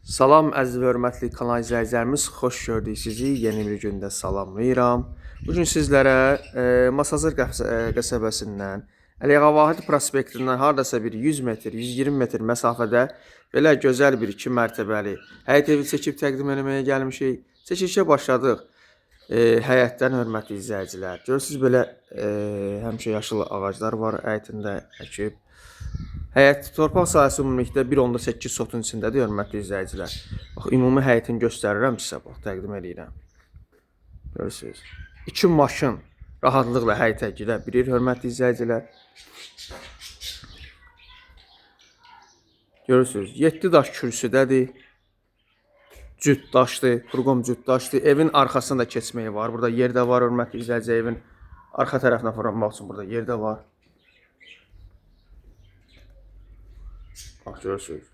Salam əziz və hörmətli kanal izləyicilərimiz, xoş gördük sizi. Yeni bir gündə salamlayıram. Bu gün sizlərə Masazır qəsəbəsindən, Əliağa Vahid prospektindən hardasa bir 100 metr, 120 metr məsafədə belə gözəl bir 2 mərtəbəli həyət evi çəkib təqdim eləməyə gəlmişik. Çəkilişə başladıq. Həyətdən hörmətli izləyicilər. Görürsüz belə həmişə yaşıl ağaclar var həyətində əkib. Həyət torpaq sahəsi ümumilikdə 1.8 sotun içindədir, hörmətli izləyicilər. Bax, ümumi həyətini göstərirəm sizə, bax, təqdim eləyirəm. Görürsüz. 2 maşın rahatlıqla həyətə girə bilir, hörmətli izləyicilər. Görürsüz, 7 daş kürsüdədir. Cüt daşdır, qurğum cüt daşdır. Evin arxasında da keçməyi var. Burada yer də var, hörmətli izləyicilər, evin arxa tərəfinə fırlanmaq üçün burada yer də var. Bax, görürsünüz.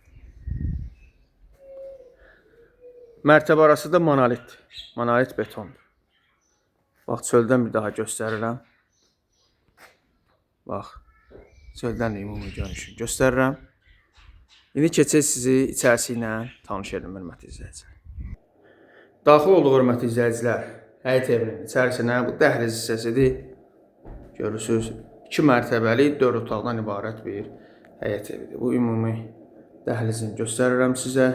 Mərtəbə arası da monolitdir. Monolit betondur. Bax, çöldən bir daha göstərirəm. Bax, çöldən də ümumi görünüşünü göstərirəm. İndi keçək sizi içərisi ilə tanış edim, hörmətli izləyicilər. Daxil olduq, hörmətli izləyicilər, həyət evinin içərisinə. Bu dəhliz hissəsidir. Görürsünüz, 2 mərtəbəli, 4 otaqdan ibarət bir həyət evidir. Bu ümumi dəhlizini göstərirəm sizə.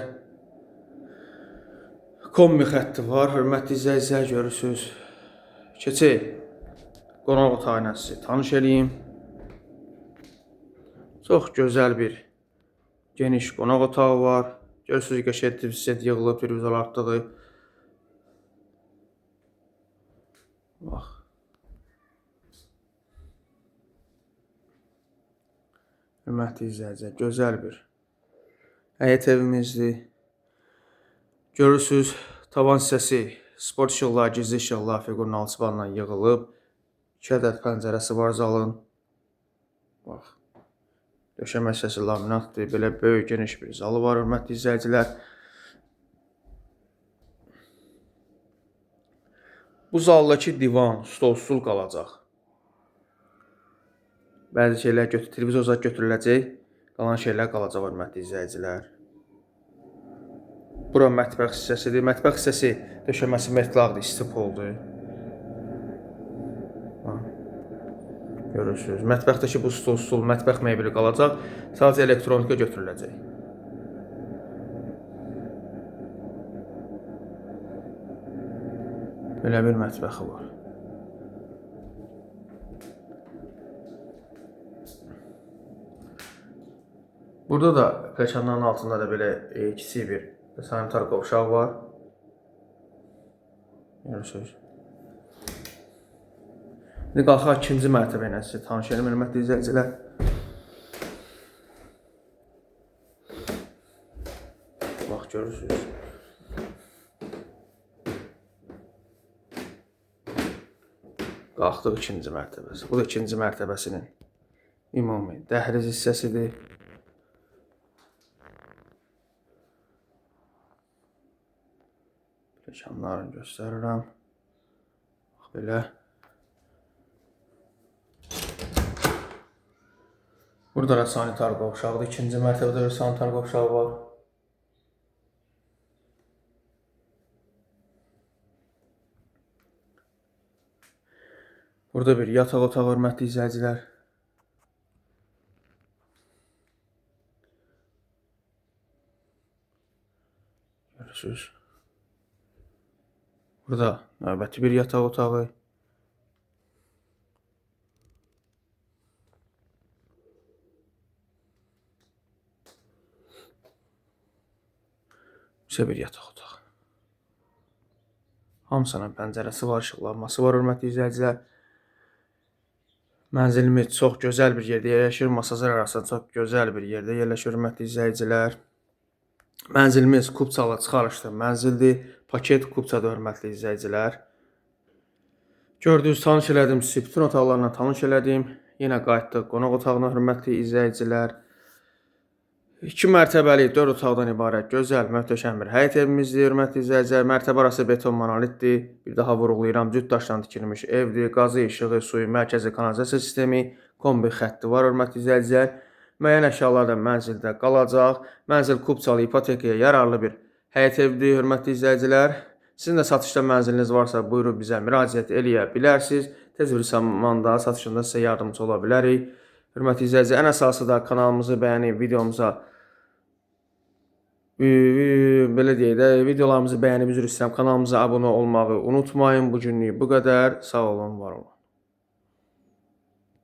Kombi xətti var, hörmətli izləyicilər, görürsünüz. Keçək qonaq otağı ilə sizi tanış eləyim. Çox gözəl bir geniş qonaq otağı var. Görürsünüz, qəşəng set yığılıb, televizor artdığı. Bax. Hörmətli izləyicilər, gözəl bir həyət evimizdir. Görürsünüz, tavan hissəsi sport işıqları, gizli işıqlar fiqurun alçıbanla yığılıb. 2 ədəd pəncərəsi var zalın. Bax. Döşəmə hissəsi laminatdır. Belə böyük, geniş bir zalı var, hörmətli izləyicilər. Bu zaldakı divan, stol, stul qalacaq. Bəzi şeylər televizor zad götürüləcək, qalan şeylər qalacaq, hörmətli izləyicilər. Bura mətbəx hissəsidir. Mətbəx hissəsi döşəməsi metlaqdır, istipoldur. Görürsünüz. Mətbəxdəki bu stol, stul, mətbəx mebeli qalacaq. Sadəcə elektronika götürüləcək. Belə bir mətbəxi var. Burada da pləkanların altında da belə kiçik bir sanitar qovşaq var. Görürsünüz. İndi qalxaq ikinci mərtəbə ilə sizi tanış edim, hörmətli izləyicilər. Bax, görürsünüz. Qalxdıq ikinci mərtəbəsi. Bu da ikinci mərtəbəsinin ümumi dəhliz hissəsidir. Pləkanlarını göstərirəm. Bax, belə. Burada da sanitar qovşaqdır. İkinci mərtəbədə bir sanitar qovşağı var. Burada bir yataq otağı, hörmətli izləyicilər. Görürsünüz. Burada növbəti bir yataq otağı. Bizə bir yataq otağı. Hamısının pəncərəsi var, işıqlanması var, hörmətli izləyicilər. Mənzilimiz çox gözəl bir yerdə yerləşir. Masazır arasında çox gözəl bir yerdə yerləşir, hörmətli izləyicilər. Mənzilimiz kupçalı çıxarışlı mənzildir. Paket kupçadır, hörmətli izləyicilər. Gördünüz, tanış elədim sizi. Bütün otaqlarla tanış elədim. Yenə qayıtdıq qonaq otağına, hörmətli izləyicilər. 2 mərtəbəli, 4 otaqdan ibarət gözəl, möhtəşəm bir həyət evimizdir, hörmətli izləyicilər. Mərtəbə arası beton monolitdir. Bir daha vurğulayıram, cüt daşdan tikilmiş evdir. Qazı, işığı, suyu, mərkəzi kanalizasiya sistemi, kombi xətti var, hörmətli izləyicilər. Müəyyən əşyalar da mənzildə qalacaq. Mənzil kupçalı ipotekaya yararlı bir həyət evdir, hörmətli izləyicilər. Sizin də satışda mənziliniz varsa, buyurub bizə müraciət eləyə bilərsiniz. Tez bir zamanda satışında sizə yardımcı ola bilərik. Hörmətli izləyicilər, ən əsası da kanalımızı bəyənib, videomuza belə deyək də, videolarımızı bəyənib, üzr istəyirəm, kanalımıza abunə olmağı unutmayın. Bu günlük bu qədər. Sağ olun, var olun.